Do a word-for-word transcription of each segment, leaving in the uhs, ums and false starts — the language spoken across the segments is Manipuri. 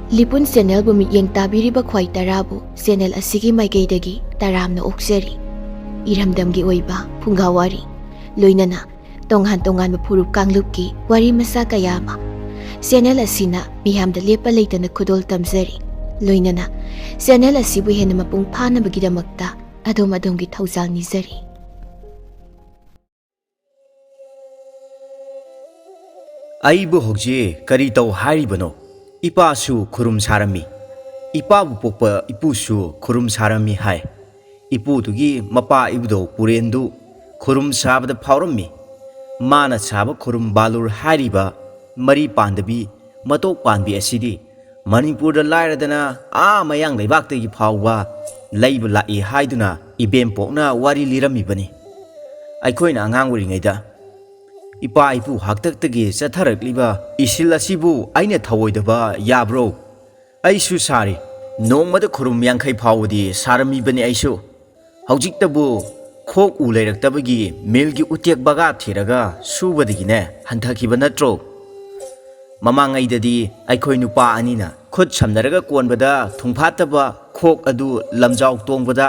ꯂꯤꯄꯨꯟ ꯆꯦꯅꯦꯜꯕꯨ ꯃꯤꯠꯌꯦꯡ ꯇꯥꯕꯤꯔꯤꯕ ꯈ꯭ꯋꯥꯏ ꯇꯔꯥꯕꯨ ꯆꯦꯅꯦꯜ ꯑꯁꯤꯒꯤ ꯃꯥꯏꯀꯩꯗꯒꯤ ꯇꯔꯥꯝꯅ ꯑꯣꯛꯆꯔꯤ꯫ ꯏꯔꯝꯗꯝꯒꯤ ꯑꯣꯏꯕ ꯐꯨꯡꯒꯥ ꯋꯥꯔꯤ, ꯂꯣꯏꯅꯅ ꯇꯣꯉꯥꯟ ꯇꯣꯉꯥꯟꯕ ꯐꯨꯔꯨꯞ ꯀꯥꯡꯂꯨꯞꯀꯤ ꯋꯥꯔꯤ ꯃꯆꯥ ꯀꯌꯥ ꯑꯃ ꯆꯦꯅꯦꯜ ꯑꯁꯤꯅ ꯃꯤꯌꯥꯝꯗ ꯂꯦꯞꯄ ꯂꯩꯇꯅ ꯈꯨꯗꯣꯜ ꯇꯝꯖꯔꯤ꯫ ꯂꯣꯏꯅꯅ ꯆꯦꯅꯦꯜ ꯑꯁꯤꯕꯨ ꯍꯦꯟꯅ ꯃꯄꯨꯡ ꯐꯥꯅꯕꯒꯤꯗꯃꯛꯇ ꯑꯗꯣꯝ ꯑꯗꯣꯝꯒꯤ ꯊꯧꯖꯥꯜ ꯅꯤꯖꯔꯤ꯫ ꯑꯩꯕꯨ ꯍꯧꯖꯤꯛ ꯀꯔꯤ ꯇꯧ ꯍꯥꯏꯔꯤꯕꯅꯣ? ꯏꯄꯥꯁꯨ ꯈꯨꯔꯨꯝ ꯁꯥꯔꯝꯃꯤ꯫ ꯏꯄꯥꯕꯨ ꯄꯣꯛꯄ ꯏꯄꯨꯁꯨ ꯈꯨꯔꯨꯝ ꯁꯥꯔꯝꯃꯤ ꯍꯥꯏ꯫ ꯏꯄꯨꯗꯨꯒꯤ ꯃꯄꯥ ꯏꯕꯨꯙꯧ ꯄꯨꯔꯦꯟꯗꯨ ꯈꯨꯔꯨꯝ ꯁꯥꯕꯗ ꯐꯥꯎꯔꯝꯃꯤ꯫ ꯃꯥꯅ ꯁꯥꯕ ꯈꯨꯔꯨꯝ ꯕꯥꯂꯨꯔ ꯍꯥꯏꯔꯤꯕ ꯃꯔꯤ ꯄꯥꯟꯗꯕꯤ ꯃꯇꯣꯛ ꯄꯥꯟꯕꯤ ꯑꯁꯤꯗꯤ ꯃꯅꯤꯄꯨꯔꯗ ꯂꯥꯏꯔꯗꯅ ꯑꯥ ꯃꯌꯥꯡ ꯂꯩꯕꯥꯛꯇꯒꯤ ꯐꯥꯎꯕ ꯂꯩꯕ ꯂꯥꯛꯏ ꯍꯥꯏꯗꯨꯅ ꯏꯕꯦꯝꯄꯣꯛꯅ ꯋꯥꯔꯤ ꯂꯤꯔꯝꯃꯤꯕꯅꯤ꯫ ꯑꯩꯈꯣꯏꯅ ꯑꯉꯥꯡ ꯑꯣꯏꯔꯤꯉꯩꯗ ꯏꯄꯥ ꯏꯄꯨ ꯍꯥꯛꯇꯛꯇꯒꯤ ꯆꯠꯊꯔꯛꯂꯤꯕ ꯏꯁꯤꯜ ꯑꯁꯤꯕꯨ ꯑꯩꯅ ꯊꯧꯑꯣꯏꯗꯕ ꯌꯥꯕ꯭ꯔꯣ? ꯑꯩꯁꯨ ꯁꯥꯔꯤ꯫ ꯅꯣꯡꯃꯗ ꯈꯨꯔꯨꯝ ꯌꯥꯡꯈꯩ ꯐꯥꯎꯕꯗꯤ ꯁꯥꯔꯝꯃꯤꯕꯅꯤ ꯑꯩꯁꯨ꯫ ꯍꯧꯖꯤꯛꯇꯕꯨ ꯈꯣꯛ ꯎ ꯂꯩꯔꯛꯇꯕꯒꯤ ꯃꯤꯜꯒꯤ ꯎꯇꯦꯛ ꯕꯒꯥ ꯊꯤꯔꯒ ꯁꯨꯕꯗꯒꯤꯅꯦ ꯍꯟꯊꯈꯤꯕ ꯅꯠꯇ꯭ꯔꯣ? ꯃꯃꯥꯡꯉꯩꯗꯗꯤ ꯑꯩꯈꯣꯏ ꯅꯨꯄꯥ ꯑꯅꯤꯅ ꯈꯨꯠ ꯁꯝꯅꯔꯒ ꯀꯣꯟꯕꯗ ꯊꯨꯡꯐꯥꯠꯇꯕ ꯈꯣꯛ ꯑꯗꯨ ꯂꯝꯖꯥꯎ ꯇꯣꯡꯕꯗ,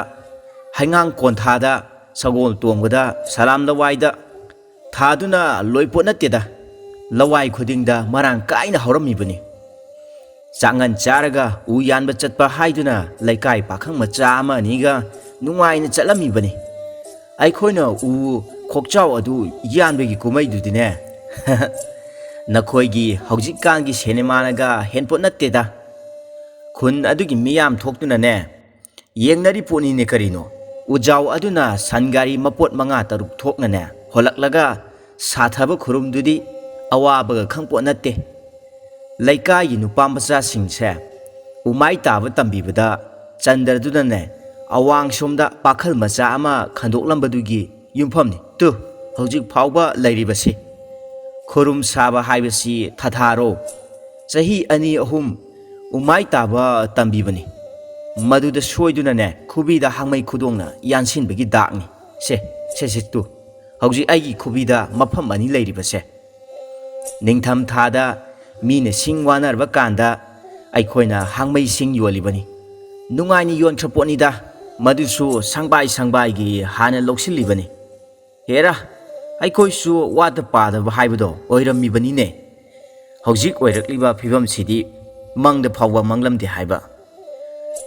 ꯍꯩꯉꯥꯡ ꯀꯣꯟꯊꯥꯗ, ꯁꯒꯣꯜ ꯇꯣꯡꯕꯗ, ꯁꯂꯥꯝ ꯂꯋꯥꯏꯗ ꯊꯥꯗꯨꯅ ꯂꯣꯏꯄꯣꯠ ꯅꯠꯇꯦꯗ꯫ ꯂꯋꯥꯏ ꯈꯨꯗꯤꯡꯗ ꯃꯔꯥꯡ ꯀꯥꯏꯅ ꯍꯧꯔꯝꯃꯤꯕꯅꯤ꯫ ꯆꯥꯛꯉꯟ ꯆꯥꯔꯒ ꯎ ꯌꯥꯟꯕ ꯆꯠꯄ ꯍꯥꯏꯗꯨꯅ ꯂꯩꯀꯥꯏ ꯄꯥꯈꯪ ꯃꯆꯥ ꯑꯃ ꯑꯅꯤꯒ ꯅꯨꯡꯉꯥꯏꯅ ꯆꯠꯂꯝꯃꯤꯕꯅꯤ꯫ ꯑꯩꯈꯣꯏꯅ ꯎ ꯈꯣꯛꯆꯥꯎ ꯑꯗꯨ ꯌꯥꯟꯕꯒꯤ ꯀꯨꯝꯍꯩꯗꯨꯗꯤꯅꯦ, ꯅꯈꯣꯏꯒꯤ ꯍꯧꯖꯤꯛꯀꯥꯟꯒꯤ ꯁꯤꯅꯦꯃꯥꯅꯒ ꯍꯦꯟꯄꯣꯠ ꯅꯠꯇꯦꯗ꯫ ꯈꯨꯟ ꯑꯗꯨꯒꯤ ꯃꯤꯌꯥꯝ ꯊꯣꯛꯇꯨꯅꯅꯦ, ꯌꯦꯡꯅꯔꯤ ꯄꯣꯠꯅꯤꯅꯦ ꯀꯔꯤꯅꯣ꯫ ꯎꯖꯥꯎ ꯑꯗꯨꯅ ꯁꯟ ꯒꯥꯔꯤ ꯃꯄꯣꯠ ꯃꯉꯥ ꯇꯔꯨꯛ ꯊꯣꯛꯅꯅꯦ ꯍꯣꯜꯂꯛꯂꯒ ꯁꯥꯊꯕ ꯈꯨꯔꯨꯝꯗꯨꯗꯤ ꯑꯋꯥꯕꯒ ꯈꯪꯄꯣꯠ ꯅꯠꯇꯦ꯫ ꯂꯩꯀꯥꯏꯒꯤ ꯅꯨꯄꯥ ꯃꯆꯥꯁꯤꯡꯁꯦ ꯎꯃꯥꯏ ꯇꯥꯕ ꯇꯝꯕꯤꯕꯗ ꯆꯟꯗ꯭ꯔꯗꯨꯅꯅꯦ ꯑꯋꯥꯡ ꯁꯣꯝꯗ ꯄꯥꯈꯜ ꯃꯆꯥ ꯑꯃ ꯈꯟꯗꯣꯛꯂꯝꯕꯗꯨꯒꯤ ꯌꯨꯝꯐꯝꯅꯤ ꯇꯨ ꯍꯧꯖꯤꯛ ꯐꯥꯎꯕ ꯂꯩꯔꯤꯕꯁꯤ꯫ ꯈꯨꯔꯨꯝ ꯁꯥꯕ ꯍꯥꯏꯕꯁꯤ ꯊꯥꯊꯥꯔꯣ꯫ ꯆꯍꯤ ꯑꯅꯤ ꯑꯍꯨꯝ ꯎꯃꯥꯏ ꯇꯥꯕ ꯇꯝꯕꯤꯕꯅꯤ꯫ ꯃꯗꯨꯗ ꯁꯣꯏꯗꯨꯅꯅꯦ ꯈꯨꯕꯤꯗ ꯍꯥꯡꯃꯩ ꯈꯨꯗꯣꯡꯅ ꯌꯥꯟꯁꯤꯟꯕꯒꯤ ꯗꯥꯛꯅꯤ꯫ ꯁꯦ, ꯁꯦ, ꯁꯦ ꯇꯨ꯫ ꯍꯧꯖꯤꯛ ꯑꯩꯒꯤ ꯈꯨꯕꯤꯗ ꯃꯐꯝ ꯑꯅꯤ ꯂꯩꯔꯤꯕꯁꯦ꯫ ꯅꯤꯡꯊꯝ ꯊꯥꯗ ꯃꯤꯅ ꯁꯤꯡ ꯋꯥꯅꯔꯕ ꯀꯥꯟꯗ ꯑꯩꯈꯣꯏꯅ ꯍꯥꯡꯃꯩꯁꯤꯡ ꯌꯣꯜꯂꯤꯕꯅꯤ꯫ ꯅꯨꯡꯉꯥꯏꯅ ꯌꯣꯟꯈ꯭ꯔ ꯄꯣꯠꯅꯤꯗ, ꯃꯗꯨꯁꯨ ꯁꯪꯕꯥꯏ ꯁꯪꯕꯥꯏꯒꯤ ꯍꯥꯟꯅ ꯂꯧꯁꯤꯜꯂꯤꯕꯅꯤ꯫ ꯍꯦꯔꯥ, ꯑꯩꯈꯣꯏꯁꯨ ꯋꯥꯠꯇ ꯄꯥꯗꯕ ꯍꯥꯏꯕꯗꯣ ꯑꯣꯏꯔꯝꯃꯤꯕꯅꯤꯅꯦ꯫ ꯍꯧꯖꯤꯛ ꯑꯣꯏꯔꯛꯂꯤꯕ ꯐꯤꯕꯝꯁꯤꯗꯤ ꯃꯪꯗ ꯐꯥꯎꯕ ꯃꯪꯂꯝꯗꯦ ꯍꯥꯏꯕ꯫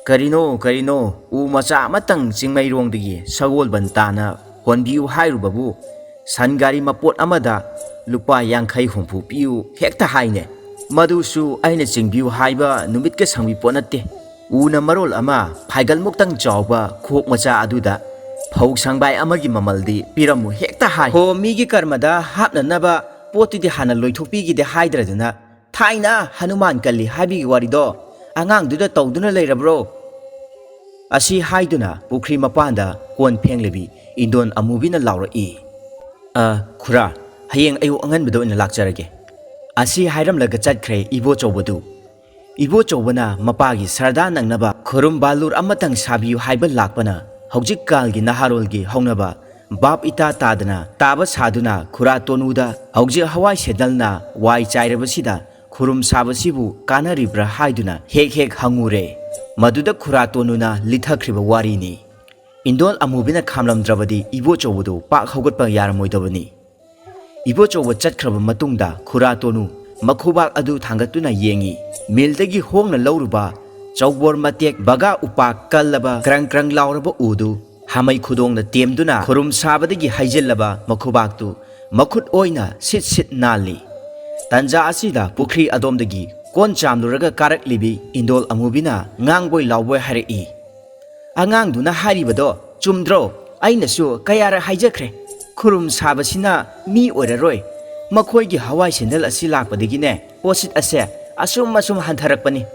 ꯀꯔꯤꯅꯣ, ꯀꯔꯤꯅꯣ, ꯎ ꯃꯆꯥ ꯑꯃꯇꯪ ꯆꯤꯡꯃꯩꯔꯣꯡꯗꯒꯤ ꯁꯒꯣꯜꯕꯟ ꯇꯥꯅ ꯍꯣꯟꯕꯤꯌꯨ ꯍꯥꯏꯔꯨꯕꯕꯨ, ꯁꯟ ꯒꯥꯔꯤ ꯃꯄꯣꯠ ꯑꯃꯗ ꯂꯨꯄꯥ ꯌꯥꯡꯈꯩ ꯍꯨꯝꯐꯨ ꯄꯤꯌꯨ ꯍꯦꯛꯇ ꯍꯥꯏꯅꯦ꯫ ꯃꯗꯨꯁꯨ ꯑꯩꯅ ꯆꯤꯡꯕꯤꯌꯨ ꯍꯥꯏꯕ ꯅꯨꯃꯤꯠꯀ ꯁꯪꯕꯤ ꯄꯣꯠ ꯅꯠꯇꯦ꯫ ꯎꯅ ꯃꯔꯣꯜ ꯑꯃ ꯐꯥꯏꯒꯜꯃꯨꯛꯇꯪ ꯆꯥꯎꯕ ꯈꯣꯛ ꯃꯆꯥ ꯑꯗꯨꯗ ꯐꯧ ꯁꯪꯕꯥꯏ ꯑꯃꯒꯤ ꯃꯃꯜꯗꯤ ꯄꯤꯔꯝꯃꯨ ꯍꯦꯛꯇ ꯍꯥꯏ꯫ ꯍꯣ, ꯃꯤꯒꯤ ꯀꯔꯃꯗ ꯍꯥꯞꯅꯅꯕ ꯄꯣꯠꯇꯨꯗꯤ ꯍꯥꯟꯅ ꯂꯣꯏꯊꯣꯛꯄꯤꯒꯦꯗꯤ ꯍꯥꯏꯗ꯭ꯔꯗꯅ, ꯊꯥꯏꯅ ꯍꯅꯨꯃꯥꯟ ꯀꯜꯂꯤ ꯍꯥꯏꯕꯒꯤ ꯋꯥꯔꯤꯗꯣ ꯑꯉꯥꯡꯗꯨꯗ ꯇꯧꯗꯨꯅ ꯂꯩꯔꯕ꯭ꯔꯣ? ꯑꯁꯤ ꯍꯥꯏꯗꯨꯅ ꯄꯨꯈ꯭ꯔꯤ ꯃꯄꯥꯟꯗ ꯀꯣꯟ ꯐꯦꯡꯂꯤꯕꯤ ꯏꯟꯗꯣꯟ ꯑꯃꯨꯕꯤꯅ ꯂꯥꯎꯔꯛꯏ꯫ "ꯑ, ꯈꯨꯔꯥ, ꯍꯌꯦꯡ ꯑꯌꯨꯛ ꯑꯉꯟꯕꯗ ꯑꯣꯏꯅ ꯂꯥꯛꯆꯔꯒꯦ"꯫ ꯑꯁꯤ ꯍꯥꯏꯔꯝꯂꯒ ꯆꯠꯈ꯭ꯔꯦ ꯏꯕꯣꯆꯧꯕꯗꯨ꯫ ꯏꯕꯣꯆꯧꯕꯅ ꯃꯄꯥꯒꯤ ꯁꯔꯗꯥ ꯅꯪꯅꯕ ꯈꯨꯔꯨꯝ ꯕꯥꯂꯨꯔ ꯑꯃꯇꯪ ꯁꯥꯕꯤꯌꯨ ꯍꯥꯏꯕ ꯂꯥꯛꯄꯅ ꯍꯧꯖꯤꯛꯀꯥꯜꯒꯤ ꯅꯍꯥꯔꯣꯜꯒꯤ ꯍꯧꯅꯕ ꯚꯥꯞ ꯏꯇꯥ ꯇꯥꯗꯅ ꯇꯥꯕ ꯁꯥꯗꯨꯅ ꯈꯨꯔꯥ ꯇꯣꯅꯨꯗ ꯍꯧꯖꯤꯛ ꯍꯋꯥꯏ ꯁꯦꯟꯗꯜꯅ ꯋꯥꯏ ꯆꯥꯏꯔꯕꯁꯤꯗ ꯈꯨꯔꯨꯝ ꯁꯥꯕꯁꯤꯕꯨ ꯀꯥꯟꯅꯔꯤꯕ꯭ꯔꯥ ꯍꯥꯏꯗꯨꯅ ꯍꯦꯛ ꯍꯦꯛ ꯍꯪꯉꯨꯔꯦ꯫ ꯃꯗꯨꯗ ꯈꯨꯔꯥ ꯇꯣꯅꯨꯅ ꯂꯤꯊꯈ꯭ꯔꯤꯕ ꯋꯥꯔꯤꯅꯤ꯫ ꯏꯟꯗꯣꯜ ꯑꯃꯨꯕꯤꯅ ꯈꯥꯝꯂꯝꯗ꯭ꯔꯕꯗꯤ ꯏꯕꯣꯆꯧꯕꯗꯨ ꯄꯥꯛ ꯍꯧꯒꯠꯄ ꯌꯥꯔꯝꯃꯣꯏꯗꯕꯅꯤ꯫ ꯏꯕꯣꯆꯧꯕ ꯆꯠꯈ꯭ꯔꯕ ꯃꯇꯨꯡꯗ ꯈꯨꯔꯥ ꯇꯣꯅꯨ ꯃꯈꯨꯕꯥꯛ ꯑꯗꯨ ꯊꯥꯡꯒꯠꯇꯨꯅ ꯌꯦꯡꯉꯤ꯫ ꯃꯤꯜꯗꯒꯤ ꯍꯣꯡꯅ ꯂꯧꯔꯨꯕ ꯆꯧꯕꯣꯔ ꯃꯇꯦꯛ ꯕꯒꯥ ꯎꯄꯥꯛ ꯀꯜꯂꯕ ꯀ꯭ꯔꯪ ꯀ꯭ꯔꯪ ꯂꯥꯎꯔꯕ ꯎꯗꯨ ꯍꯥꯃꯩ ꯈꯨꯗꯣꯡꯅ ꯇꯦꯝꯗꯨꯅ ꯈꯨꯔꯨꯝ ꯁꯥꯕꯗꯒꯤ ꯍꯩꯖꯤꯜꯂꯕ ꯃꯈꯨꯕꯥꯛꯇꯨ ꯃꯈꯨꯠ ꯑꯣꯏꯅ ꯁꯤꯠ ꯁꯤꯠ ꯅꯥꯜꯂꯤ꯫ ꯇꯟꯖꯥ ꯑꯁꯤꯗ ꯄꯨꯈ꯭ꯔꯤ ꯑꯗꯣꯝꯗꯒꯤ ꯀꯣꯟ ꯆꯥꯝꯂꯨꯔꯒ ꯀꯥꯔꯛꯂꯤꯕꯤ ꯏꯟꯗꯣꯜ ꯑꯃꯨꯕꯤꯅ ꯉꯥꯡꯕꯣꯏ ꯂꯥꯎꯕꯣꯏ ꯍꯥꯏꯔꯛꯏ꯫ "ꯑꯉꯥꯡꯗꯨꯅ ꯍꯥꯏꯔꯤꯕꯗꯣ ꯆꯨꯝꯗ꯭ꯔꯣ? ꯑꯩꯅꯁꯨ ꯀꯌꯥꯔꯛ ꯍꯥꯏꯖꯈ꯭ꯔꯦ, ꯈꯨꯔꯨꯝ ꯁꯥꯕꯁꯤꯅ ꯃꯤ ꯑꯣꯏꯔꯔꯣꯏ꯫ ꯃꯈꯣꯏꯒꯤ ꯍꯋꯥꯏ ꯁꯦꯟꯗꯜ ꯑꯁꯤ ꯂꯥꯛꯄꯗꯒꯤꯅꯦ, ꯄꯣꯠꯁꯤꯠ ꯑꯁꯦ ꯑꯁꯨꯝ ꯑꯁꯨꯝ ꯍꯟꯊꯔꯛꯄꯅꯤ꯫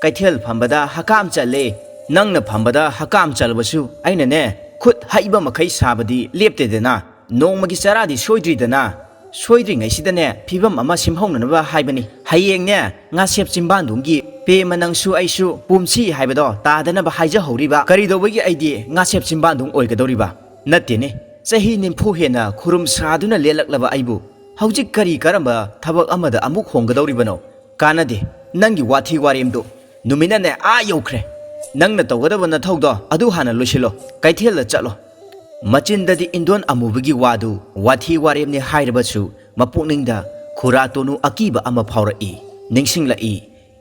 ꯀꯩꯊꯦꯜ ꯐꯝꯕꯗ ꯍꯀꯥꯝ ꯆꯜꯂꯦ꯫ ꯅꯪꯅ ꯐꯝꯕꯗ ꯍꯀꯥꯝ ꯆꯜꯂꯕꯁꯨ ꯑꯩꯅꯅꯦ, ꯈꯨꯠ ꯍꯩꯕ ꯃꯈꯩ ꯁꯥꯕꯗꯤ ꯂꯦꯞꯇꯦꯗꯅ꯫ ꯅꯣꯡꯃꯒꯤ ꯆꯔꯥꯗꯤ ꯁꯣꯏꯗ꯭ꯔꯤꯗꯅ꯫ ꯁꯣꯏꯗ꯭ꯔꯤꯉꯩꯁꯤꯗꯅꯦ, ꯐꯤꯕꯝ ꯑꯃ ꯁꯦꯝꯍꯧꯅꯅꯕ ꯍꯥꯏꯕꯅꯤ꯫ ꯍꯌꯦꯡꯅꯦ, ꯉꯥꯁꯦꯞ ꯆꯤꯝꯕꯥꯟꯗꯨꯝꯒꯤ ꯄꯦꯃ ꯅꯪꯁꯨ ꯑꯩꯁꯨ ꯄꯨꯝꯁꯤ ꯍꯥꯏꯕꯗꯣ ꯇꯥꯗꯅꯕ ꯍꯥꯏꯖꯍꯧꯔꯤꯕ꯫ ꯀꯔꯤꯗꯧꯕꯒꯤ ꯑꯩꯗꯤ ꯉꯥꯁꯦꯞ ꯆꯤꯝꯕꯥꯟꯗꯨꯝ ꯑꯣꯏꯒꯗꯧꯔꯤꯕ? ꯅꯠꯇꯦꯅꯦ, ꯆꯍꯤ ꯅꯤꯝꯐꯨ ꯍꯦꯟꯅ ꯈꯨꯔꯨꯝ ꯁꯥꯗꯨꯅ ꯂꯦꯜꯂꯛꯂꯕ ꯑꯩꯕꯨ ꯍꯧꯖꯤꯛ ꯀꯔꯤ ꯀꯔꯝꯕ ꯊꯕꯛ ꯑꯃꯗ ꯑꯃꯨꯛ ꯍꯣꯡꯒꯗꯧꯔꯤꯕꯅꯣ? ꯀꯥꯟꯅꯗꯦ꯫ "ꯅꯪꯒꯤ ꯋꯥꯊꯤ ꯋꯥꯔꯦꯝꯗꯨ ꯅꯨꯃꯤꯠꯅꯅꯦ ꯑꯥ ꯌꯧꯈ꯭ꯔꯦ꯫ ꯅꯪꯅ ꯇꯧꯒꯗꯕ ꯅꯊꯧꯗꯣ ꯑꯗꯨ ꯍꯥꯟꯅ ꯂꯣꯏꯁꯤꯜꯂꯣ, ꯀꯩꯊꯦꯜꯗ ꯆꯠꯂꯣ꯫" ꯃꯆꯤꯟꯗꯗꯤ ꯏꯟꯗꯣꯟ ꯑꯃꯨꯕꯒꯤ ꯋꯥꯗꯨ ꯋꯥꯊꯤ ꯋꯥꯔꯦꯝꯅꯤ ꯍꯥꯏꯔꯕꯁꯨ, ꯃꯄꯨꯛꯅꯤꯡꯗ ꯈꯨꯔꯥ ꯇꯣꯅꯨ ꯑꯀꯤꯕ ꯑꯃ ꯐꯥꯎꯔꯛꯏ, ꯅꯤꯡꯁꯤꯡꯂꯛꯏ꯫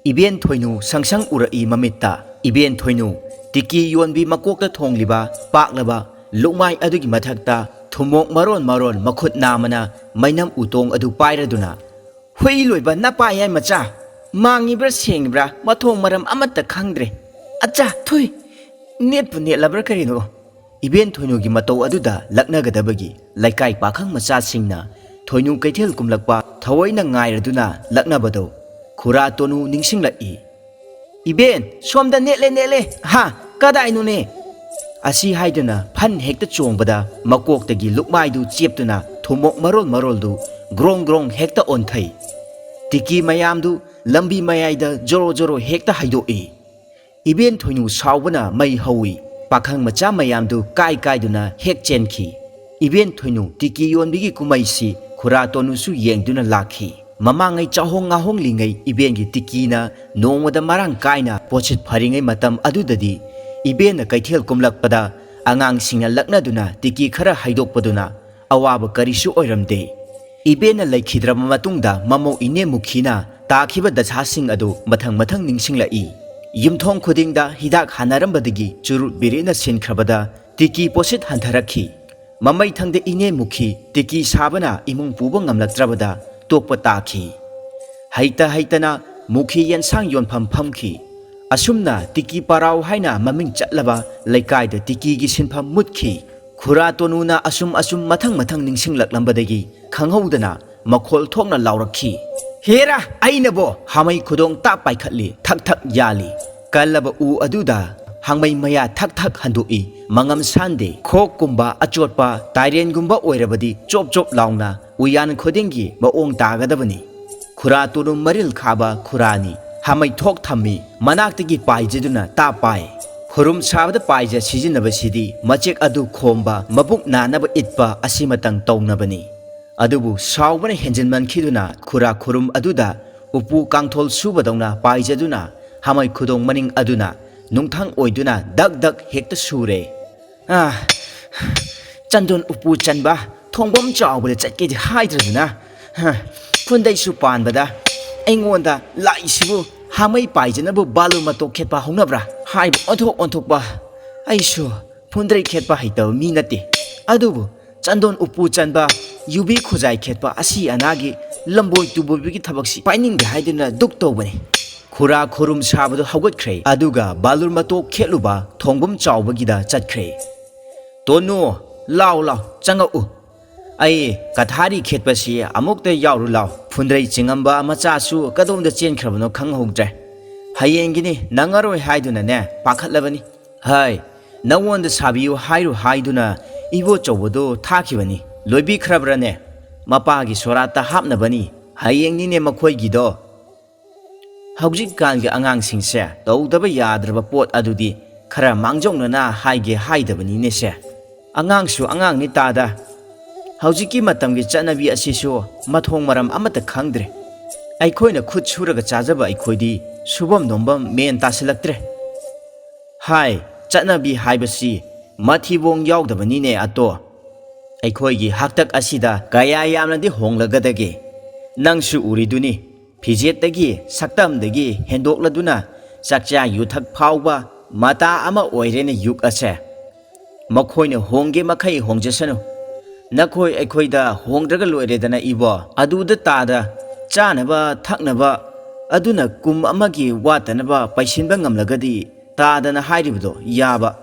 ꯏꯕꯦꯟ ꯊꯣꯏꯅꯨ ꯁꯪꯁꯪ ꯎꯔꯛꯏ ꯃꯃꯤꯠꯇ꯫ ꯏꯕꯦꯟ ꯊꯣꯏꯅꯨ ꯇꯤꯀꯤ ꯌꯣꯟꯕꯤ ꯃꯀꯣꯛꯇ ꯊꯣꯡꯂꯤꯕ ꯄꯥꯛꯂꯕ ꯂꯨꯛꯃꯥꯏ ꯑꯗꯨꯒꯤ ꯃꯊꯛꯇ ꯊꯨꯝꯃꯣꯛ ꯃꯔꯣꯟ ꯃꯔꯣꯟ ꯃꯈꯨꯠ ꯅꯥꯝꯃꯅ ꯃꯩꯅꯝ ꯎꯇꯣꯡ ꯑꯗꯨ ꯄꯥꯏꯔꯗꯨꯅ, "ꯍꯨꯏ ꯂꯣꯏꯕ ꯅꯄꯥ ꯌꯥꯏ ꯃꯆꯥ, ꯃꯥꯡꯉꯤꯕ꯭ꯔꯥ ꯁꯦꯡꯉꯤꯕ꯭ꯔꯥ ꯃꯊꯣꯡ ꯃꯔꯝ ꯑꯃꯠꯇ ꯈꯪꯗ꯭ꯔꯦ꯫ ꯑꯠꯆꯥ ꯊꯨꯏ, ꯅꯦꯠꯄꯨ ꯅꯦꯠꯂꯕ꯭ꯔꯥ ꯀꯔꯤꯅꯣ?" ꯏꯕꯦꯟ ꯊꯣꯏꯅꯨꯒꯤ ꯃꯇꯧ ꯑꯗꯨꯗ ꯂꯛꯅꯒꯗꯕꯒꯤ ꯂꯩꯀꯥꯏ ꯄꯥꯈꯪ ꯃꯆꯥꯁꯤꯡꯅ ꯊꯣꯏꯅꯨ ꯀꯩꯊꯦꯜ ꯀꯨꯝꯂꯛꯄ ꯊꯑꯣꯏꯅ ꯉꯥꯏꯔꯗꯨꯅ ꯂꯛꯅꯕꯗꯣ ꯈꯨꯔꯥ ꯇꯣꯅꯨ ꯅꯤꯡꯁꯤꯡꯂꯛꯏ꯫ "ꯏꯕꯦꯟ, ꯁꯣꯝꯗ ꯅꯦꯠꯂꯦ, ꯅꯦꯠꯂꯦ꯫ ꯍꯥ, ꯀꯗꯥꯏꯅꯣꯅꯦ?" ꯑꯁꯤ ꯍꯥꯏꯗꯨꯅ ꯐꯟ ꯍꯦꯛꯇ ꯆꯣꯡꯕꯗ ꯃꯀꯣꯛꯇꯒꯤ ꯂꯨꯛꯃꯥꯏꯗꯨ ꯆꯦꯞꯇꯨꯅ ꯊꯨꯝꯃꯣꯛ ꯃꯔꯣꯜ ꯃꯔꯣꯜꯗꯨ ꯒ꯭ꯔꯣꯡ ꯒ꯭ꯔꯣꯡ ꯍꯦꯛꯇ ꯑꯣꯟꯊꯩ꯫ ꯇꯤꯀꯤ ꯃꯌꯥꯝꯗꯨ ꯂꯝꯕꯤ ꯃꯌꯥꯏꯗ ꯖꯣꯔꯣ ꯖꯣꯔꯣ ꯍꯦꯛꯇ ꯍꯩꯗꯣꯛꯏ꯫ ꯏꯕꯦꯟ ꯊꯣꯏꯅꯨ ꯁꯥꯎꯕꯅ ꯃꯩ ꯍꯧꯏ꯫ ꯄꯥꯈꯪ ꯃꯆꯥ ꯃꯌꯥꯝꯗꯨ ꯀꯥꯏ ꯀꯥꯏꯗꯨꯅ ꯍꯦꯛ ꯆꯦꯟꯈꯤ꯫ ꯏꯕꯦꯟ ꯊꯣꯏꯅꯨ ꯇꯤꯀꯤ ꯌꯣꯟꯕꯤꯒꯤ ꯀꯨꯝꯍꯩꯁꯤ ꯈꯨꯔꯥ ꯇꯣꯅꯨꯁꯨ ꯌꯦꯡꯗꯨꯅ ꯂꯥꯛꯈꯤ꯫ ꯃꯃꯥꯡꯉꯩ ꯆꯥꯍꯣꯡ ꯉꯥꯍꯣꯡꯂꯤꯉꯩ ꯏꯕꯦꯟꯒꯤ ꯇꯤꯀꯤꯅ ꯅꯣꯡꯃꯗ ꯃꯔꯥꯡ ꯀꯥꯏꯅ ꯄꯣꯠꯁꯤꯠ ꯐꯔꯤꯉꯩ ꯃꯇꯝ ꯑꯗꯨꯗꯗꯤ ꯏꯕꯦꯟꯅ ꯀꯩꯊꯦꯜ ꯀꯨꯝꯂꯛꯄꯗ ꯑꯉꯥꯡꯁꯤꯡꯅ ꯂꯛꯅꯗꯨꯅ ꯇꯤꯀꯤ ꯈꯔ ꯍꯩꯗꯣꯛꯄꯗꯨꯅ ꯑꯋꯥꯕ ꯀꯔꯤꯁꯨ ꯑꯣꯏꯔꯝꯗꯦ꯫ ꯏꯕꯦꯟꯅ ꯂꯩꯈꯤꯗ꯭ꯔꯕ ꯃꯇꯨꯡꯗ ꯃꯃꯧ ꯏꯅꯦ ꯃꯨꯈꯤꯅ ꯇꯥꯈꯤꯕ ꯗꯁꯥꯁꯤꯡ ꯑꯗꯨ ꯃꯊꯪ ꯃꯊꯪ ꯅꯤꯡꯁꯤꯡꯂꯛꯏ꯫ ꯌꯨꯝꯊꯣꯡ ꯈꯨꯗꯤꯡꯗ ꯍꯤꯗꯥꯛ ꯍꯥꯟꯅꯔꯝꯕꯗꯒꯤ ꯆꯨꯔꯨꯠ ꯕꯤꯔꯤꯠꯅ ꯁꯤꯟꯈ꯭ꯔꯕꯗ ꯇꯤꯀꯤ ꯄꯣꯠꯁꯤꯠ ꯍꯟꯊꯔꯛꯈꯤ꯫ ꯃꯃꯩꯊꯪꯗ ꯏꯅꯦ ꯃꯨꯈꯤ ꯇꯤꯀꯤ ꯁꯥꯕꯅ ꯏꯃꯨꯡ ꯄꯨꯕ ꯉꯝꯂꯛꯇ꯭ꯔꯕꯗ ꯇꯣꯛꯄ ꯇꯥꯈꯤ꯫ ꯍꯩꯇ ꯍꯩꯇꯅ ꯃꯨꯈꯤ ꯌꯦꯟꯁꯥꯡ ꯌꯣꯟꯐꯝ ꯐꯝꯈꯤ꯫ ꯑꯁꯨꯝꯅ ꯇꯤꯀꯤ ꯄꯔꯥꯎ ꯍꯥꯏꯅ ꯃꯃꯤꯡ ꯆꯠꯂꯕ ꯂꯩꯀꯥꯏꯗ ꯇꯤꯀꯤꯒꯤ ꯁꯤꯟꯐꯝ ꯃꯨꯠꯈꯤ꯫ ꯈꯨꯔꯥ ꯇꯣꯅꯨꯅ ꯑꯁꯨꯝ ꯑꯁꯨꯝ ꯃꯊꯪ ꯃꯊꯪ ꯅꯤꯡꯁꯤꯡꯂꯛꯂꯝꯕꯗꯒꯤ ꯈꯪꯍꯧꯗꯅ ꯃꯈꯣꯜ ꯊꯣꯛꯅ ꯂꯥꯎꯔꯛꯈꯤ, "ꯍꯦꯔꯥ, ꯑꯩꯅꯕꯣ ꯍꯥꯃꯩ ꯈꯨꯗꯣꯡ ꯇꯥ ꯄꯥꯏꯈꯠꯂꯤ, ꯊꯛ ꯊꯛ ꯌꯥꯜꯂꯤ꯫ ꯀꯜꯂꯕ ꯎ ꯑꯗꯨꯗ ꯍꯥꯃꯩ ꯃꯌꯥ ꯊꯛ ꯊꯛ ꯍꯟꯗꯣꯛꯏ, ꯃꯉꯝ ꯁꯥꯟꯗꯦ꯫ ꯈꯣꯛꯀꯨꯝꯕ ꯑꯆꯣꯠꯄ ꯇꯥꯏꯔꯦꯟꯒꯨꯝꯕ ꯑꯣꯏꯔꯕꯗꯤ ꯆꯣꯞ ꯆꯣꯞ ꯂꯥꯎꯅ ꯎꯌꯥꯟ ꯈꯨꯗꯤꯡꯒꯤ ꯃꯑꯣꯡ ꯇꯥꯒꯗꯕꯅꯤ꯫" ꯈꯨꯔꯥ ꯇꯣꯅꯨ ꯃꯔꯤꯜ ꯈꯥꯕ ꯈꯨꯔꯥꯅꯤ꯫ ꯍꯥꯃꯩ ꯊꯣꯛ ꯊꯝꯃꯤ, ꯃꯅꯥꯛꯇꯒꯤ ꯄꯥꯏꯖꯗꯨꯅ ꯇꯥ ꯄꯥꯏ꯫ ꯈꯨꯔꯨꯝ ꯁꯥꯕꯗ ꯄꯥꯏꯖ ꯁꯤꯖꯤꯟꯅꯕꯁꯤꯗꯤ ꯃꯆꯦꯛ ꯑꯗꯨ ꯈꯣꯝꯕ, ꯃꯕꯨꯛ ꯅꯥꯅꯕ ꯏꯠꯄ ꯑꯁꯤꯃꯇꯪ ꯇꯧꯅꯕꯅꯤ꯫ ꯑꯗꯨꯕꯨ ꯁꯥꯎꯕꯅ ꯍꯦꯟꯖꯤꯟꯃꯟꯈꯤꯗꯨꯅ ꯈꯨꯔꯥ ꯈꯨꯔꯨꯝ ꯑꯗꯨꯗ ꯎꯄꯨ ꯀꯥꯡꯊꯣꯜ ꯁꯨꯕꯗꯧꯅ ꯄꯥꯏꯖꯗꯨꯅ ꯍꯥꯃꯩ ꯈꯨꯗꯣꯡ ꯃꯅꯤꯡ ꯑꯗꯨꯅ ꯅꯨꯡꯊꯪ ꯑꯣꯏꯗꯨꯅ ꯗꯛ ꯗꯛ ꯍꯦꯛꯇ ꯁꯨꯔꯦ꯫ "ꯑꯥ, ꯆꯟꯗꯣꯟ ꯎꯄꯨ ꯆꯟꯕ ꯊꯣꯡꯕꯝ ꯆꯥꯎꯕꯗ ꯆꯠꯀꯦꯗꯤ ꯍꯥꯏꯗ꯭ꯔꯗꯅ, ꯍ, ꯐꯨꯟꯗꯩꯁꯨ ꯄꯥꯟꯕꯗ ꯑꯩꯉꯣꯟꯗ ꯂꯥꯛꯏꯁꯤꯕꯨ ꯍꯥꯃꯩ ꯄꯥꯏꯖꯅꯕ ꯕꯥꯂꯨꯔ ꯃꯇꯣꯛ ꯈꯦꯠꯄ ꯍꯧꯅꯕ꯭ꯔꯥ?" ꯍꯥꯏꯕ ꯑꯣꯟꯊꯣꯛ ꯑꯣꯟꯊꯣꯛꯄ꯫ ꯑꯩꯁꯨ ꯐꯨꯟꯗ꯭ꯔꯩ ꯈꯦꯠꯄ ꯍꯩꯇꯕ ꯃꯤ ꯅꯠꯇꯦ, ꯑꯗꯨꯕꯨ ꯆꯟꯗꯣꯟ ꯎꯄꯨ ꯆꯟꯕ, ꯌꯨꯕꯤ ꯈꯨꯖꯥꯏ ꯈꯦꯠꯄ, ꯑꯁꯤ ꯑꯅꯥꯒꯤ ꯂꯝꯕꯣꯏ ꯇꯨꯕꯣꯏꯕꯒꯤ ꯊꯕꯛꯁꯤ ꯄꯥꯏꯅꯤꯡꯗꯦ ꯍꯥꯏꯗꯨꯅ ꯗꯨꯛ ꯇꯧꯕꯅꯤ꯫ ꯈꯨꯔꯥ ꯈꯨꯔꯨꯝ ꯁꯥꯕꯗꯨ ꯍꯧꯒꯠꯈ꯭ꯔꯦ, ꯑꯗꯨꯒ ꯕꯥꯂꯨꯔ ꯃꯇꯣꯛ ꯈꯦꯠꯂꯨꯕ ꯊꯣꯡꯕꯝ ꯆꯥꯎꯕꯒꯤꯗ ꯆꯠꯈ꯭ꯔꯦ꯫ "ꯇꯣꯅꯨ, ꯂꯥꯎ ꯂꯥꯎ, ꯆꯪꯉꯛꯎ꯫ ꯑꯩ ꯀꯊꯥꯔꯤ ꯈꯦꯠꯄꯁꯤ ꯑꯃꯨꯛꯇ ꯌꯥꯎꯔꯨ ꯂꯥꯎ꯫ ꯐꯨꯟꯗ꯭ꯔꯩ ꯆꯤꯡꯉꯝꯕ ꯃꯆꯥꯁꯨ ꯀꯗꯣꯝꯗ ꯆꯦꯟꯈ꯭ꯔꯕꯅꯣ ꯈꯪꯍꯧꯗ꯭ꯔꯦ꯫ ꯍꯌꯦꯡꯒꯤꯅꯤ, ꯅꯪꯉꯔꯣꯏ ꯍꯥꯏꯗꯨꯅꯅꯦ ꯄꯥꯈꯠꯂꯕꯅꯤ꯫ ꯍꯥꯏ, ꯅꯉꯣꯟꯗ ꯁꯥꯕꯤꯌꯨ ꯍꯥꯏꯔꯨ ꯍꯥꯏꯗꯨꯅ ꯏꯕꯣꯆꯧꯕꯗꯨ ꯊꯥꯈꯤꯕꯅꯤ꯫ ꯂꯣꯏꯕꯤꯈ꯭ꯔꯕ꯭ꯔꯅꯦ? ꯃꯄꯥꯒꯤ ꯁꯣꯔꯥꯠꯇ ꯍꯥꯞꯅꯕꯅꯤ꯫ ꯍꯌꯦꯡꯅꯤꯅꯦ ꯃꯈꯣꯏꯒꯤꯗꯣ꯫" ꯍꯧꯖꯤꯛꯀꯥꯟꯒꯤ ꯑꯉꯥꯡꯁꯤꯡꯁꯦ ꯇꯧꯗꯕ ꯌꯥꯗ꯭ꯔꯕ ꯄꯣꯠ ꯑꯗꯨꯗꯤ ꯈꯔ ꯃꯥꯡꯖꯧꯅꯅ ꯍꯥꯏꯒꯦ ꯍꯥꯏꯗꯕꯅꯤꯅꯦ ꯁꯦ꯫ ꯑꯉꯥꯡꯁꯨ ꯑꯉꯥꯡꯅꯤ ꯇꯥꯗ꯫ ꯍꯧꯖꯤꯛꯀꯤ ꯃꯇꯝꯒꯤ ꯆꯠꯅꯕꯤ ꯑꯁꯤꯁꯨ ꯃꯊꯣꯡ ꯃꯔꯝ ꯑꯃꯠꯇ ꯈꯪꯗ꯭ꯔꯦ꯫ ꯑꯩꯈꯣꯏꯅ ꯈꯨꯠ ꯁꯨꯔꯒ ꯆꯥꯖꯕ ꯑꯩꯈꯣꯏꯗꯤ ꯁꯨꯐꯝ ꯅꯣꯝꯐꯝ ꯃꯦꯟ ꯇꯥꯁꯤꯜꯂꯛꯇ꯭ꯔꯦ꯫ ꯍꯥꯏ, ꯆꯠꯅꯕꯤ ꯍꯥꯏꯕꯁꯤ ꯃꯊꯤꯕꯣꯡ ꯌꯥꯎꯗꯕꯅꯤꯅꯦ ꯑꯇꯣ꯫ ꯑꯩꯈꯣꯏꯒꯤ ꯍꯥꯛꯇꯛ ꯑꯁꯤꯗ ꯀꯌꯥ ꯌꯥꯝꯅꯗꯤ ꯍꯣꯡꯂꯒꯗꯒꯦ? ꯅꯪꯁꯨ ꯎꯔꯤꯗꯨꯅꯤ, ꯐꯤꯖꯦꯠꯇꯒꯤ ꯁꯛꯇꯝꯗꯒꯤ ꯍꯦꯟꯗꯣꯛꯂꯗꯨꯅ ꯆꯥꯛꯆꯥ ꯌꯨꯊꯛ ꯐꯥꯎꯕ ꯃꯇꯥ ꯑꯃ ꯑꯣꯏꯔꯦꯅꯦ ꯌꯨꯛ ꯑꯁꯦ꯫ ꯃꯈꯣꯏꯅ ꯍꯣꯡꯒꯦ ꯃꯈꯩ ꯍꯣꯡꯖꯁꯅꯨ꯫ ꯅꯈꯣꯏ ꯑꯩꯈꯣꯏꯗ ꯍꯣꯡꯗ꯭ꯔꯒ ꯂꯣꯏꯔꯦꯗꯅ ꯏꯕꯣ꯫ ꯑꯗꯨꯗ ꯇꯥꯗ ꯆꯥꯅꯕ ꯊꯛꯅꯕ ꯑꯗꯨꯅ ꯀꯨꯝ ꯑꯃꯒꯤ ꯋꯥꯠꯇꯅꯕ ꯄꯩꯁꯤꯟꯕ ꯉꯝꯂꯒꯗꯤ ꯇꯥꯗꯅ ꯍꯥꯏꯔꯤꯕꯗꯣ ꯌꯥꯕ꯫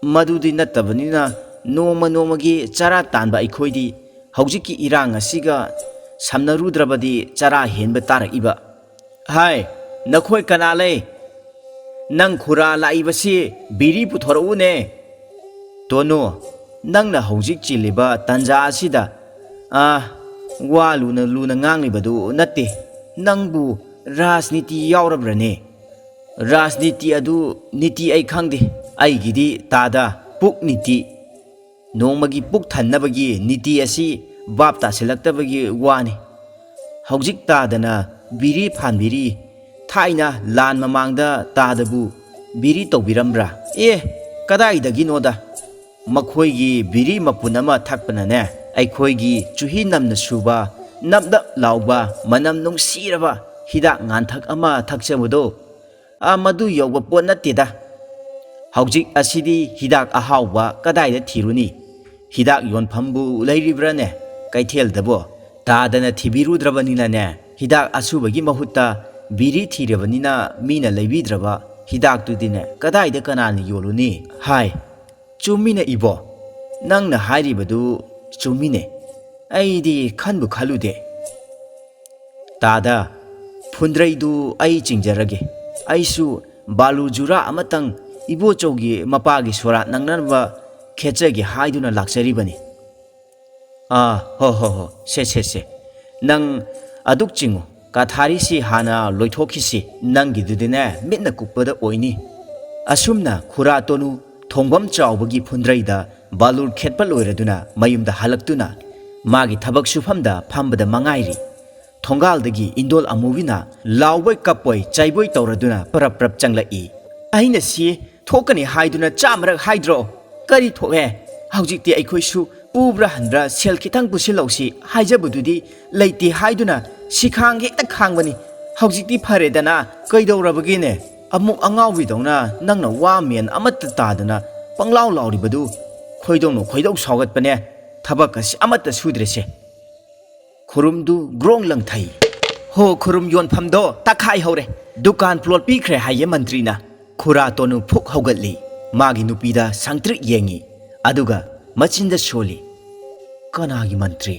ꯃꯗꯨꯗꯤ ꯅꯠꯇꯕꯅꯤꯅ ꯅꯣꯡꯃ ꯅꯣꯡꯃꯒꯤ ꯆꯔꯥ ꯇꯥꯟꯕ ꯑꯩꯈꯣꯏꯗꯤ ꯍꯧꯖꯤꯛꯀꯤ ꯏꯔꯥꯡ ꯑꯁꯤꯒ ꯁꯝꯅꯔꯨꯗ꯭ꯔꯕꯗꯤ ꯆꯔꯥ ꯍꯦꯟꯕ ꯇꯥꯔꯛꯏꯕ꯫ ꯍꯥꯏ, ꯅꯈꯣꯏ ꯀꯅꯥ ꯂꯩ? ꯅꯪ ꯈꯨꯔꯥ ꯂꯥꯛꯏꯕꯁꯤ ꯕꯤꯔꯤ ꯄꯨꯊꯣꯔꯛꯎꯅꯦ꯫ ꯇꯣꯅꯨ, ꯅꯪꯅ ꯍꯧꯖꯤꯛ ꯆꯤꯜꯂꯤꯕ ꯇꯟꯖꯥ ꯑꯁꯤꯗ, ꯑꯥ, ꯋꯥ ꯂꯨꯅ ꯂꯨꯅ ꯉꯥꯡꯂꯤꯕꯗꯨ ꯅꯠꯇꯦ꯫ ꯅꯪꯕꯨ ꯔꯥꯖꯅꯤꯇꯤ ꯌꯥꯎꯔꯕ꯭ꯔꯅꯦ? ꯔꯥꯖꯅꯤꯇꯤ ꯑꯗꯨ ꯅꯤꯇꯤ ꯑꯩ ꯈꯪꯗꯦ꯫ ꯑꯩꯒꯤꯗꯤ ꯇꯥꯗ ꯄꯨꯛ ꯅꯤꯇꯤ꯫ ꯅꯣꯡꯃꯒꯤ ꯄꯨꯛ ꯊꯟꯅꯕꯒꯤ ꯅꯤꯇꯤ ꯑꯁꯤ ꯚꯥꯞ ꯇꯥꯁꯤꯜꯂꯛꯇꯕꯒꯤ ꯋꯥꯅꯤ꯫ ꯍꯧꯖꯤꯛ ꯇꯥꯗꯅ ꯕꯤꯔꯤ ꯐꯥꯟꯕꯤꯔꯤ꯫ ꯊꯥꯏꯅ ꯂꯥꯟ ꯃꯃꯥꯡꯗ ꯇꯥꯗꯕꯨ ꯕꯤꯔꯤ ꯇꯧꯕꯤꯔꯝꯕ꯭ꯔꯥ? ꯑꯦ, ꯀꯗꯥꯏꯗꯒꯤꯅꯣꯗ꯫ ꯃꯈꯣꯏꯒꯤ ꯕꯤꯔꯤ ꯃꯄꯨꯟ ꯑꯃ ꯊꯛꯄꯅꯅꯦ, ꯑꯩꯈꯣꯏꯒꯤ ꯆꯨꯍꯤ ꯅꯝꯅ ꯁꯨꯕ, ꯅꯞ ꯅꯞ ꯂꯥꯎꯕ, ꯃꯅꯝ ꯅꯨꯡꯁꯤꯔꯕ ꯍꯤꯗꯥꯛ ꯉꯥꯟꯊꯛ ꯑꯃ ꯊꯛꯆꯕꯗꯣ, ꯑ, ꯃꯗꯨ ꯌꯧꯕ ꯄꯣꯠ ꯅꯠꯇꯦꯗ꯫ ꯍꯧꯖꯤꯛ ꯑꯁꯤꯗꯤ ꯍꯤꯗꯥꯛ ꯑꯍꯥꯎꯕ ꯀꯗꯥꯏꯗ ꯊꯤꯔꯨꯅꯤ? ꯍꯤꯗꯥꯛ ꯌꯣꯟꯐꯝꯕꯨ ꯂꯩꯔꯤꯕ꯭ꯔꯥꯅꯦ ꯀꯩꯊꯦꯜꯗꯕꯣ? ꯇꯥꯗꯅ ꯊꯤꯕꯤꯔꯨꯗ꯭ꯔꯕꯅꯤꯅꯅꯦ, ꯍꯤꯗꯥꯛ ꯑꯁꯨꯕꯒꯤ ꯃꯍꯨꯠꯇ ꯕꯤꯔꯤ ꯊꯤꯔꯕꯅꯤꯅ ꯃꯤꯅ ꯂꯩꯕꯤꯗ꯭ꯔꯕ ꯍꯤꯗꯥꯛꯇꯨꯗꯤꯅꯦ ꯀꯗꯥꯏꯗ ꯀꯅꯥꯅ ꯌꯣꯜꯂꯨꯅꯤ? ꯍꯥꯏ, ꯆꯨꯝꯃꯤꯅ ꯏꯕꯣ, ꯅꯪꯅ ꯍꯥꯏꯔꯤꯕꯗꯨ ꯆꯨꯝꯃꯤꯅꯦ꯫ ꯑꯩꯗꯤ ꯈꯟꯕꯨ ꯈꯜꯂꯨꯗꯦ꯫ ꯇꯥꯗ, ꯐꯨꯟꯗ꯭ꯔꯩꯗꯨ ꯑꯩ ꯆꯤꯡꯖꯔꯒꯦ꯫ ꯑꯩꯁꯨ ꯕꯥꯂꯨ ꯖꯨꯔꯥ ꯑꯃꯇꯪ ꯏꯕꯣꯆꯧꯒꯤ ꯃꯄꯥꯒꯤ ꯁꯣꯔꯥꯠ ꯅꯪꯅꯅꯕ ꯈꯦꯠꯆꯒꯦ ꯍꯥꯏꯗꯨꯅ ꯂꯥꯛꯆꯔꯤꯕꯅꯤ꯫ ꯑꯥ, ꯍꯣ, ꯍꯣ, ꯍꯣ, ꯁꯦ, ꯁꯦ, ꯁꯦ꯫ ꯅꯪ ꯑꯗꯨꯛ ꯆꯤꯡꯉꯨ, ꯀꯊꯥꯔꯤꯁꯤ ꯍꯥꯟꯅ ꯂꯣꯏꯊꯣꯛꯈꯤꯁꯤ, ꯅꯪꯒꯤꯗꯨꯗꯤꯅꯦ, ꯃꯤꯠꯅ ꯀꯨꯞꯄꯗ ꯑꯣꯏꯅꯤ꯫ ꯑꯁꯨꯝꯅ ꯈꯨꯔꯥ ꯇꯣꯅꯨ ꯊꯣꯡꯐꯝ ꯆꯥꯎꯕꯒꯤ ꯐꯨꯟꯗ꯭ꯔꯩꯗ ꯕꯥꯂꯨꯔ ꯈꯦꯠꯄ ꯂꯣꯏꯔꯗꯨꯅ ꯃꯌꯨꯝꯗ ꯍꯜꯂꯛꯇꯨꯅ ꯃꯥꯒꯤ ꯊꯕꯛ ꯁꯨꯐꯝꯗ ꯐꯝꯕꯗ ꯃꯉꯥꯏꯔꯤ꯫ ꯊꯣꯡꯒꯥꯜꯗꯒꯤ ꯏꯟꯗꯣꯜ ꯑꯃꯨꯕꯤꯅ ꯂꯥꯎꯕꯣꯏ ꯀꯞꯄꯣꯏ ꯆꯩꯕꯣꯏ ꯇꯧꯔꯗꯨꯅ ꯄ꯭ꯔꯞ ꯄ꯭ꯔꯞ ꯆꯪꯂꯛꯏ꯫ "ꯑꯩꯅ ꯁꯤ ꯊꯣꯛꯀꯅꯤ ꯍꯥꯏꯗꯨꯅ ꯆꯥꯝꯃꯔꯛ ꯍꯥꯏꯗ꯭ꯔꯣ? ꯀꯔꯤ ꯊꯣꯛꯑꯦ? ꯍꯧꯖꯤꯛꯇꯤ ꯑꯩꯈꯣꯏꯁꯨ ꯄꯨꯕ꯭ꯔꯥ ꯍꯟꯕ꯭ꯔꯥ ꯁꯦꯜ ꯈꯤꯇꯪ ꯄꯨꯁꯤꯜꯂꯧꯁꯤ ꯍꯥꯏꯖꯕꯗꯨꯗꯤ ꯂꯩꯇꯦ ꯍꯥꯏꯗꯨꯅ ꯁꯤꯈꯥꯡ ꯍꯦꯛꯇ ꯈꯥꯡꯕꯅꯤ꯫ ꯍꯧꯖꯤꯛꯇꯤ ꯐꯔꯦꯗꯅ, ꯀꯩꯗꯧꯔꯕꯒꯦꯅꯦ? ꯑꯃꯨꯛ ꯑꯉꯥꯎꯕꯤꯗꯧꯅ ꯅꯪꯅ ꯋꯥ ꯃꯦꯟ ꯑꯃꯠꯇ ꯇꯥꯗꯅ ꯄꯪꯂꯥꯎ ꯂꯥꯎꯔꯤꯕꯗꯨ ꯈꯣꯏꯗꯧꯅ ꯈꯣꯏꯗꯧ ꯁꯥꯎꯒꯠꯄꯅꯦ꯫ ꯊꯕꯛ ꯑꯁꯤ ꯑꯃꯠꯇ ꯁꯨꯗ꯭ꯔꯦꯁꯦ꯫" ꯈꯨꯔꯨꯝꯗꯨ ꯒ꯭ꯔꯣꯡ ꯂꯪꯊꯩ꯫ "ꯍꯣ, ꯈꯨꯔꯨꯝ ꯌꯣꯟꯐꯝꯗꯣ ꯇꯛꯈꯥꯏꯍꯧꯔꯦ꯫ ꯗꯨꯀꯥꯟ ꯄ꯭ꯂꯣꯠ ꯄꯤꯈ꯭ꯔꯦ ꯍꯥꯏꯌꯦ ꯃꯟꯇ꯭ꯔꯤꯅ꯫" ꯈꯨꯔꯥ ꯇꯣꯅꯨ ꯐꯨꯛ ꯍꯧꯒꯠꯂꯤ꯫ ꯃꯥꯒꯤ ꯅꯨꯄꯤꯗ ꯁꯪꯇ꯭ꯔꯤꯛ ꯌꯦꯡꯉꯤ꯫ ꯑꯗꯨꯒ ꯃꯆꯤꯟꯗ ꯁꯣꯜꯂꯤ꯫ "ꯀꯅꯥꯒꯤ ꯃꯟꯇ꯭ꯔꯤ?